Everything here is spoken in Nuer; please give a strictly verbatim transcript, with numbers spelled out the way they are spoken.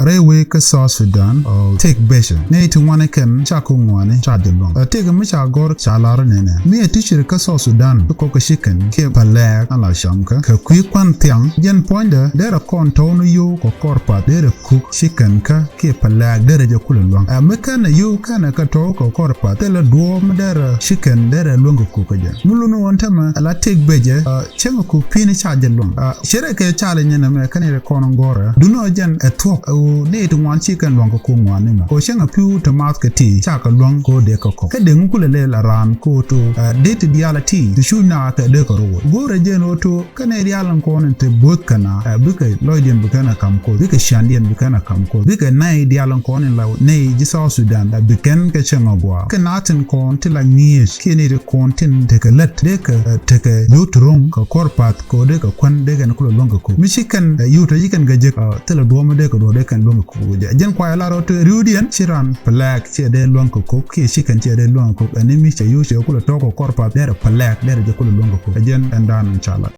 Ɛ wee kä South Sudan, ɔ, tëk becɛ. Nɛy ti ŋuani kɛn ca kɛ ŋuani ca jɛ luäŋ. Ɛ tëk mi ca gɔr ca lar nɛnɛ. Mi ɛ ti cir kä South Sudan, ti kɔk kɛ ci kɛn kiɛ pɛlɛɛk an la cam kä. Kɛ kui̱ kuan thiaŋ, jɛn puɔ̱nydɛ, derɛ kɔn tɔw ni yo̱w kɔ kɔr path, derɛ kuk ci kɛn kä kiɛ pɛlɛɛk, derɛ jɛ kulɛ luäŋ. Ɛ mi kɛn ɛ yo̱w kɛn ɛ kɛ tɔw kɔ kɔr path, thilɛ duɔ̱ɔ̱p mi derɛ ci kɛn derɛ luäŋ kɛ kuk kä jɛ. Mi luni ɣɔn tämɛ, ɛ la tëk becɛ, ɛ, cäŋ ku pi̱n ca jɛ luäŋ. A, cɛ rɛ kɛ ca lɛ nyɛn ɛmɛ kɛn rɛ kɔn gɔrɛ. Dunɔ jɛn ɛ thuɔk, ɛ ɣöö nɛy ti ŋuan ci kɛn luäŋ kɛ ko̱ ŋuan ni mɔ. Kɛ ɣöö cäŋ ɛ pi̱w ti math kɛ ti, ca kɛ luäŋ kɛ ɣöö dee kɛ kɔk. Kä dee ŋu kulɛ lɛl a raan kɛ ɣöö to, ɛ, dee ti diaal a ti, ti cu na kɛ dee kɛ rɔ wot. Go̱rɛ jɛn ɣöö to, kɛn nɛy diaal in kɔn in te bo̱o̱th kɛn a, ɛ, bikɛ lɔcdiɛn bi kɛn a kam koth, bikɛ ciandiɛn bi kɛn a kam koth, bikɛ nɛy diaal in kɔn in la nɛy ji̱ South Sudan, ɛ, bi kɛn kɛ cäŋ a gɔaa. Kɛ na tin kɔn ti la ŋi̱eec, kiɛ nɛy ti kɔn tin tekɛ lät, dee kɛ, ɛ, tekɛ yot ro̱ŋ kɛ kɔr path, kɛ ɣöö dee kɛ kuän, dee kɛn kulɛ luäŋ kɛ ko̱k. Mi ci kɛn, ɛ, yot, ci kɛn kɛ jek, ɛ, thilɛ duɔ̱ɔ̱p mi dee kɛ duɔ̱ɔ̱p, dee kɛn luäŋ kɛ ko̱k. Jɛ, jɛn kuay lar ɣöö te ri̱wdiɛn, ci raan pɛlɛɛk, ci dee luäŋ kɛ ko̱k, kiɛ ci kɛn ci dee luäŋ kɛ ko̱k. Ɛn ni mi cɛ yot, cɛ kulɛ tɔ̱ kɛ kɔr path, dee rɛ pɛlɛɛk, dee rɛ jɛ kulɛ luäŋ kɛ ko̱k. Ɛ jɛn ɛn dan in ca lat.